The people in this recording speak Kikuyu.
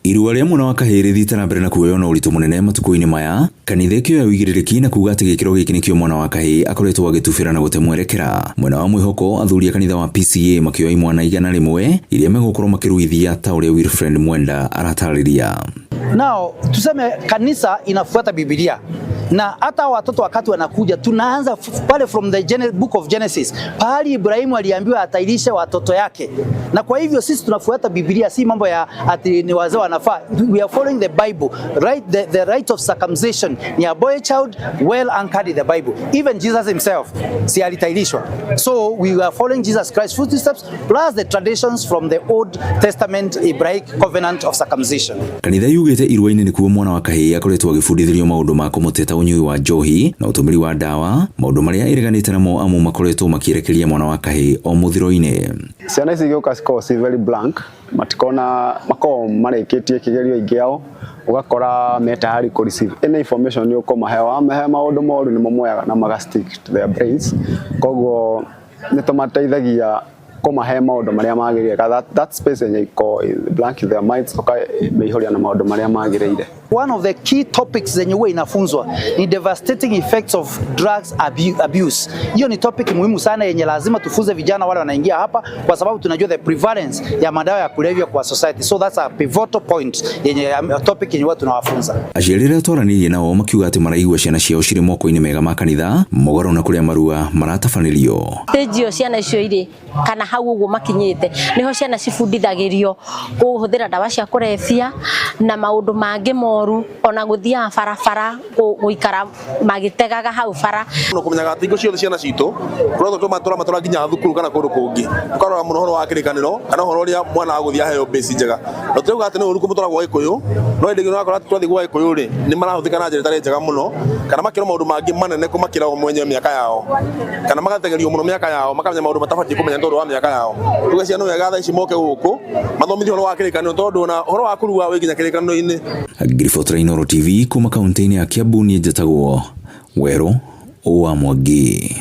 Irua rĩa mwana wa kahĩĩ rĩthiĩte na mbere na kuoywo na ũritũ mũnene matukũ-inĩ maya, kanitha ĩkĩoya ũigĩrĩrĩki na kuga atĩ gĩkĩro gĩkĩ nĩkĩo mwana wa kahĩĩ akoretwo agĩtubĩra na gũte mwerekera. Mwena wa mwĩhoko, athuri a kanitha wa PCEA makĩoya imwana 100 iria megũkorwo makĩruithia ta ũrĩa Wilfred Mwenda aratarĩria. Now tuseme kanisa inafuata Biblia na hata watoto wakati wanakuja tunaanza pale from the book of Genesis, pahali Ibrahimu aliambiwa atailishe watoto yake, na kwa hivyo sisi tunafuata Biblia, si mambo ya ati ni wazee wanafaa. We are following the Bible right, the right of circumcision ni a boy child well anchored in the Bible. Even Jesus himself si alitailishwa, so we are following Jesus Christ's footsteps plus the traditions from the Old Testament Abrahamic covenant of circumcision. Kanitha yugĩte irua-inĩ nĩkuo mwana wa kahĩĩ akoretwo agĩbundithĩrio maũndũ ma kũmũteta ũnyui wa njohi na ũtũmĩri wa ndawa, maũndũ marĩa ĩreganĩte namo amu makoretwo makĩerekeria mwana wa kahĩĩ o mũthiro-inĩ. Ciana ici igĩũka cikoragwo ci very blank, matikona makoragwo marĩkĩtie kĩgerio aingĩ ao, ũgakora me tayari kũ receive any information nĩ ũkũmahe, wamahe maũndũ moru nĩmo moyaga na maga stick to their brains. Koguo nĩ tũmateithagia kũmahe maũndũ marĩa magĩrĩire, that space yenye iko blank in their minds ũkamĩihũria na maũndũ marĩa magĩrĩire. One of the key topics zenye huwa inafunzwa ni devastating effects of drugs abuse. Hiyo ni topic muhimu sana yenye lazima tufunze vijana wale wanaingia hapa, kwa sababu tunajua the prevalence ya madawa ya kulevya kwa society. So that's a pivotal point yenye topic yenye huwa tunawafunza. Aciari arĩa twaranĩirie nao makiuga atĩ maraigua ciana ciao cirĩ moko-inĩ mega ma kanitha mũgarũ na kũrĩa marua maratabanĩrio. Stage ĩyo ciana icio irĩ kana hau ũguo makinyĩte niho ciana cibundithagĩrio kũhũthĩra ndawa cia kũrebia na maũndũ mangĩ moru, ona gũthiaga barabara gũikara magĩtegaga hau bara. No kũmenyaga atĩ hingo ciothe ciana citũ tũramatwara nginya thukuru kana kũndũ kũngĩ, tũkarora mũno ũhoro wa kĩrĩkanĩro kana ũhoro ũrĩa mwana agũthiĩ aheo base njega. Na tũrauga atĩ nĩ ũru kũmũtwara gwa Gĩkũyũ, no hĩndĩ ĩngĩ ũrakora twathiĩ gwa Gĩkũyũ rĩ, nĩ marahũthĩka na njĩra ĩtarĩ njega mũno, kana makĩrwo maũndũ mangĩ manene kũmakĩra o mwenyewe mĩaka yao, kana magategerio mũno mĩaka yao, makamenya maũndũ matabatiĩ kũmenya nĩ tondũ wa mĩaka yao. Tuge ciana wega thaa ici moke gũkũ mathomithio ũhoro wa kĩrĩkanĩro, tondũ ona ũhoro wa kũrua wĩ nginya kĩrĩkanĩro-inĩ. Ngiribotera Inooro TV kuma kaunti-inĩ ya Kiambu, niĩ njĩtagwo Werũ wa Mwangi.